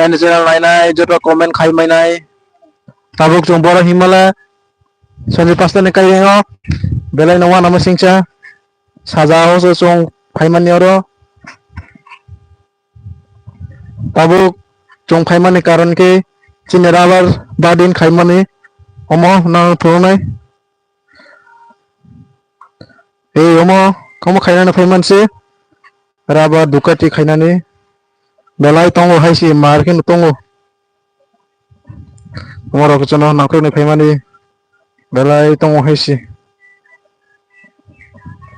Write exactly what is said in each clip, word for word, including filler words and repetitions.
Aini channel nainai joto comment khai mainai. Tabuk chung boro himale, sanji pasta ni kairing o, belai no uanama singcha, saja o se chung phaimani oro. Tabuk chung phaimani karon khe chini rubber badin khaimani, omo nang phurungnai. Ei, omo, omo khainani phaiman se, rubber Ducati khainani. Belai tongo hai se, mar khe no tongo. Omo rok jono nangkhruh ni phaimani. Belai tongo hai se.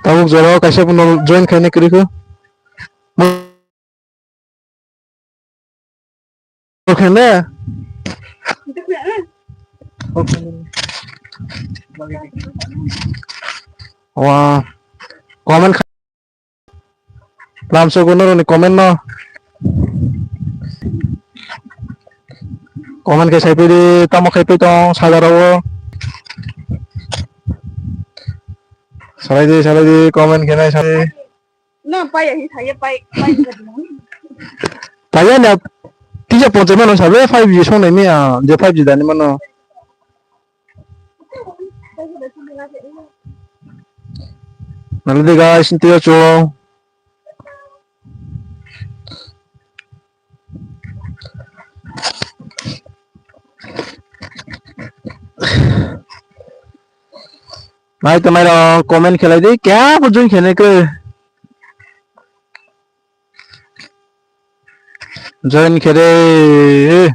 Tabuk jora o kaisa bo no join khainai kwrwi kho. Khe ne? Wa, comment kha-, lamsogo norokni comment no. Comment khe saipai di, tamo khaipai tong, saja rao o. Salai di, salai di, comment khe nai salai. Paiya na, tisa ponchai mano sabe five G songnai mi a, je five G dani mano. Nalai di guys, nti yo chung. Nai tongnai rao comment khelai di, keha bo join khe nai khe. Join khe de.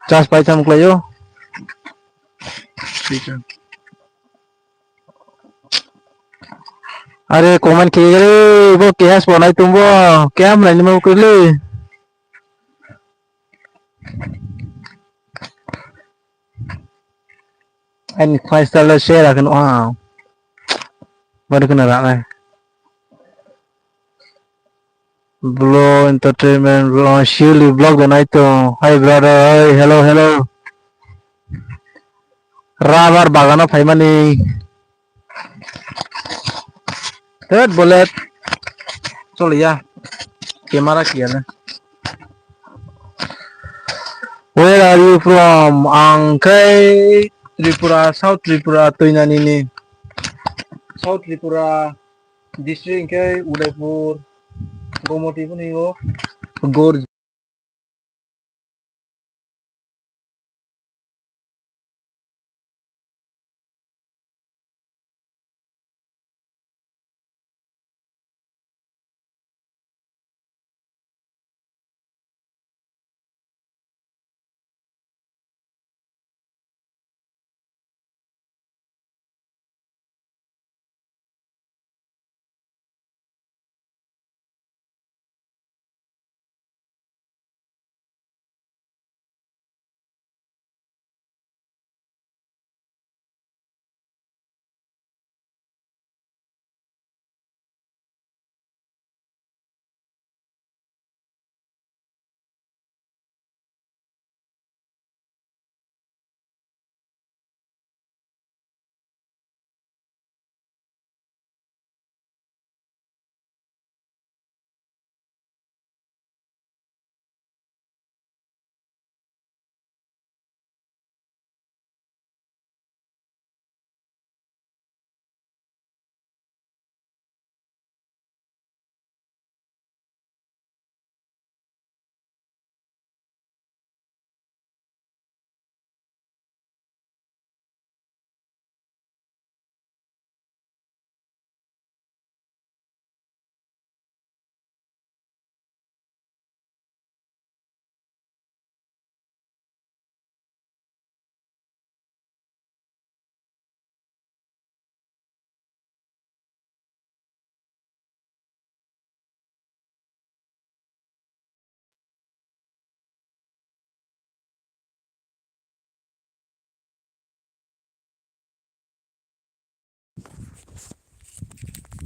Charge pai tham klai o. Are comment khe re, bo keha sbo nai tong bo, keha mlai ni ma khe le. Aini five star le share khe nuh ha. Bari kheno ra nai. Bro Entertainment, bro, Shirley vlog de nai tong. Hi brother, hi, hello, hello. Rubber bagan o phaimani. Tet bolet. Choliya. Camera kiya le. Where are you from? Ang khe Tripura, South Tripura, Toinani ni. South Tripura district khe Udaipur, Gomoti phuni o Gor.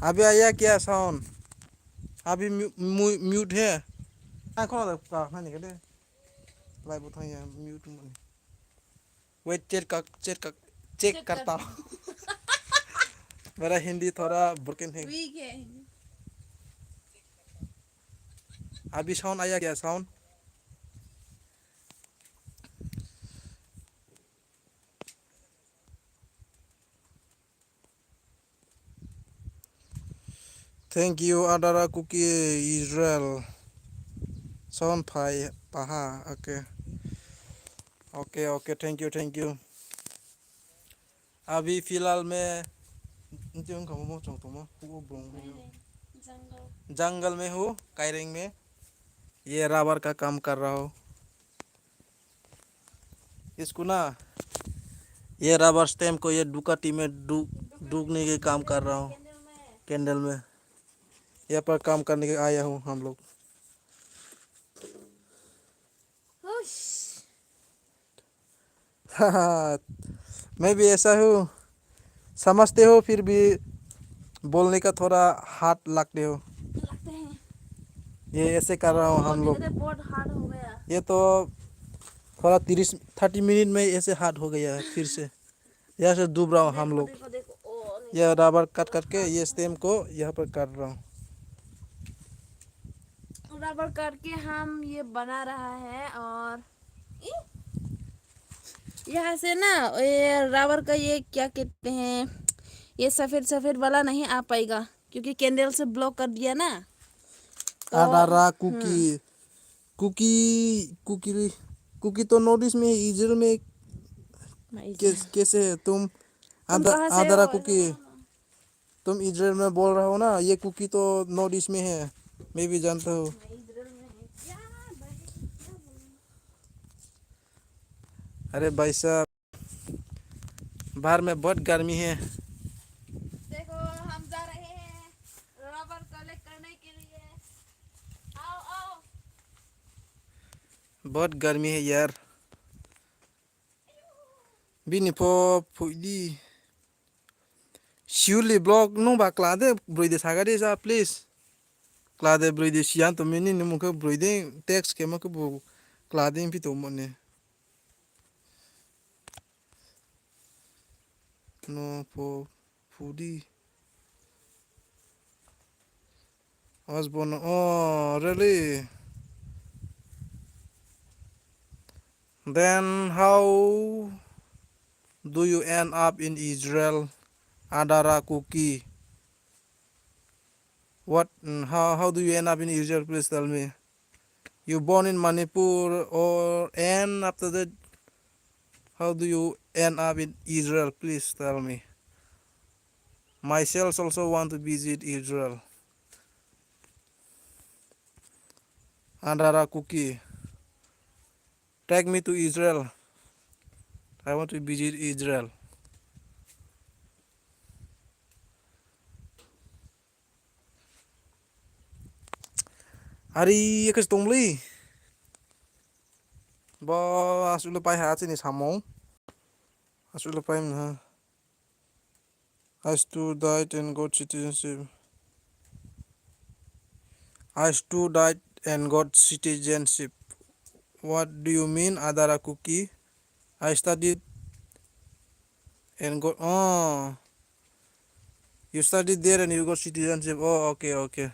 अभी आया क्या sound? अभी mu-, mu-, mute है। आ, खोला दे, का, ना, नहीं, कटे। Live उठाइए, mute में। Wait, check कर, check कर, check करता हूँ। मेरा हिंदी थोड़ा broken है। Weak है हिंदी। अभी sound आया क्या, sound? Thank you, Adara Kuki Israel. Sound phai paha, okay. Okay, okay, thank you, thank you. अभी फिलहाल मैं, jung kha mo chung tongmo, hu bung. Jungle। Jungle में हूँ, Kaireng में। ये rubber का काम कर रहा हूँ। इसको ना, ये rubber stamp को ये डुकाटी में डू-, डूबने के काम कर रहा हूँ। Candle में। यहाँ पर काम करने के आया हूँ हम लोग। हुश। मैं भी ऐसा हूँ, समझते हो, फिर भी बोलने का थोड़ा hard लगते हो। लगते हैं। ये ऐसे कर रहा हूँ हम लोग। अरे, बहुत hard हो गया। ये तो थोड़ा तीस, तीस मिनट में ऐसे hard हो गया है फिर से। यहाँ से डूब रहा हूँ हम लोग। देखो, देखो, ओ, नहीं। ये rubber cut करके ये stamp को यहाँ पर काट रहा हूँ। Rubber काट के हम ये बना रहा है और ई, यहाँ से ना ये rubber का ये क्या कहते हैं, ये सफेद सफेद वाला नहीं आ पाएगा क्योंकि candle से block कर दिया ना। तो Adara Kuki। हम्म। Kuki, Kuki, Kuki तो North East में है, इजराइल में। मैं कैस-, इजराइल। कैसे है तुम? तुम आदा-, कहाँ से आदारा हो? कुकी। तुम इजराइल में बोल रहा हो ना, ये कुकी तो नॉर्थ ईस्ट में है, मैं भी जानता हूँ। अरे भाई साहब, बाहर में बहुत गर्मी है। देखो, हम जा रहे हैं रबर कलेक्ट करने के लिए। आओ, आओ। बहुत गर्मी है यार। Bini pho phui di. Siuli vlog nung ba kla de broi de saga de sa, please. Kla de broi de siyan to mini ni mung khe broi de text khe ma khe bo kla de phi tongmo ni. No pho phui di. Osborne, oh, really? Then how do you end up in Israel, Adara Kuki? What, mm, how, how do you end up in Israel? Please tell me. You born in Manipur or, and after that, how do you end up in Israel? Please tell me. Myself also want to visit Israel. Adara Kuki. Take me to Israel. I want to visit Israel. Ari, ya khe tong bli. Bo, asuh le pai ha, chini samung. Asuh le pai ha. I studied and got citizenship. I studied and got citizenship. What do you mean, Adara Kuki? I studied and got, oh. You studied there and you got citizenship. Oh, okay, okay.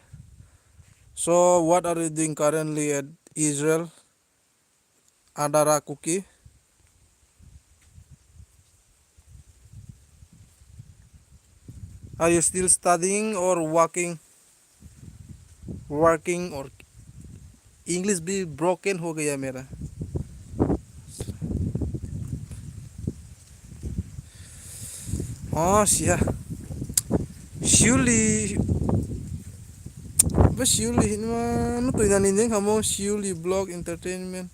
So, what are you doing currently at Israel? Adara Kuki. Are you still studying or working? Working or English भी broken हो गया मेरा। Oh, siya. Siuli. Ba Siuli hinma, no tuinani neng hamo Siuli Vlog Entertainment.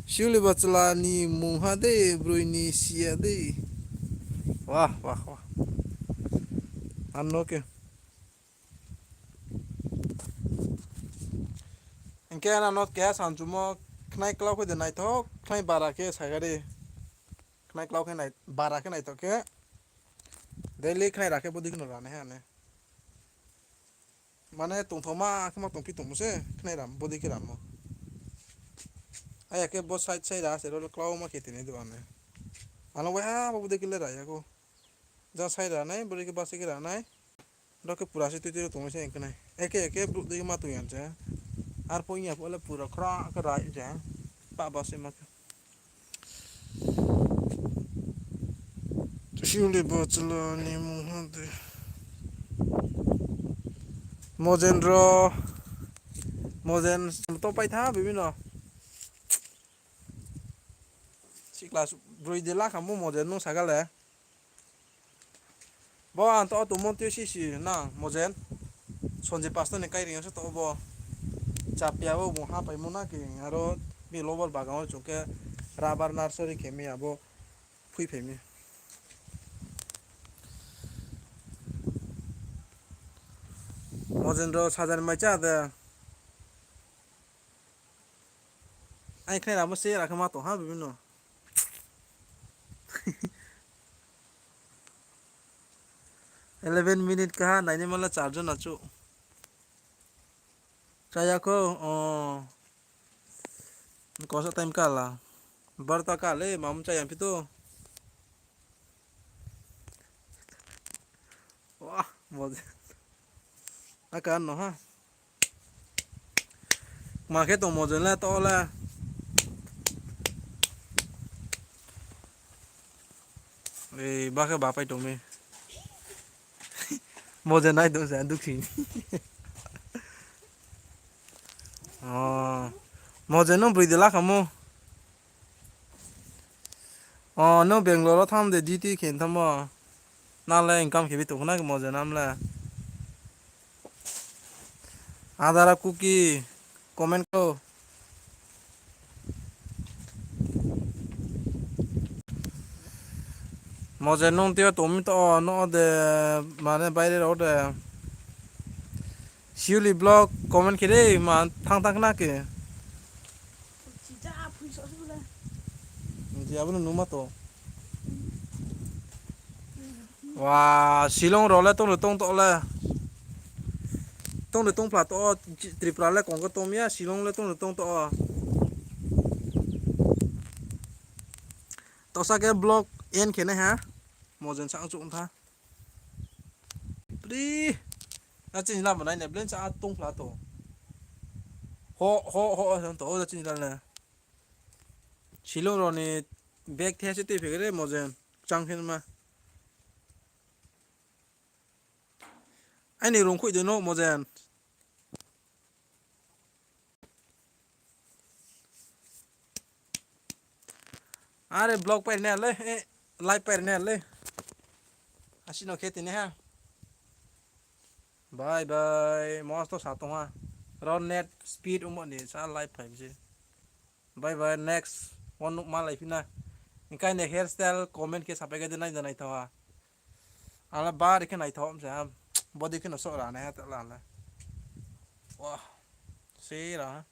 Siuli ba chla ni mungha de, broi ni siya de. Wah, wah, wah. Ano ke. Hingke nano keha sanchumo khnai klau khe de naithok, khnai bara khe saga de. Khnai klau khe nai-, bara khe naithok khe. Daily khnai ra khe bodi kheno rane hane. Mane tongthoma khe ma tongphi tongmo se, khnai ram, bodi khe ramo. Aya khe bo side side ra se ro klau ma khe tini do ane. Ano waiha bo bodi khe le ra ya ko. Ja sai ra nai, bori khe basi khe ra nai. Ro khe pura se tui tui ro tongmai se hing khe nai. Eke eke brouh dei ma tong ya je. Arphuh ong ya phuh le pura khra khe rai je. Pa basi ma khe. Singli bo chla ni mung ha de. Mojen ro. Mojen to pai tha bibino. Sikla broi de la kha mo Mojen nung saga le. Bo ang to auto mon tui si si na Mojen. Sonje pasta ni kairing se to bo. Chapia bo bung ha paimo na ke aro bi lobar bagan o chung khe rubber nursery khe mi abo phui phai mi. Mojen ro sajan mai cha de. Ai khnai ramo se ra khe ma tong ha bibino. Eleven minute kaha naini mala charge na chu. Chaya kho, o. Kosa time kala. Barta kale, mam chaya phi to. Wah, Mojen. Aka no ha. Ma khe tong Mojen le to le. Ei, ba khe ba pai tong mi. Mojen nai tong sa dukhi. O, Mojen nung broi de la kha mo. O, nung Bangalore o tham de duty khe tham mo. Na le income khe bi tong khna khe Mojen nam le. Adara kuki comment kho. Mojen nung tio tongmi to no de mane baire ro de. Siuli vlog comment khe de ma thang thang na ke. Nji abo no numa to. Wa, Shillong ro le tong le tong to le. Tong le tong phla to, Tripura le kong ko tong ya, Shillong le tong le tong to. To sa ke vlog end khe nai ha. Mojen sa ang chung tha. Pri. Na chini la bo nai ne, blen sa tong phla to. Ho, ho, ho, ho, to, ho, chini la ne. Shillong ro ni bag the se tui phegre Mojen. Chang phin ma. Aini rung khui de no Mojen. Are vlog pai ne le, eh, live pai ne le. Asi no khe tini ha. Bye bye. Mosto sa tong ha. Ro net speed umo ni sa live pai se. Bye bye, next one nuh ma lai phi na. Hingkai ne hairstyle comment khe sapai khe de nai de nai tho ha. Ala bari khe nai tho se ha. Body khe no sok ra nai ha ta la la. Wah. Se ra ha.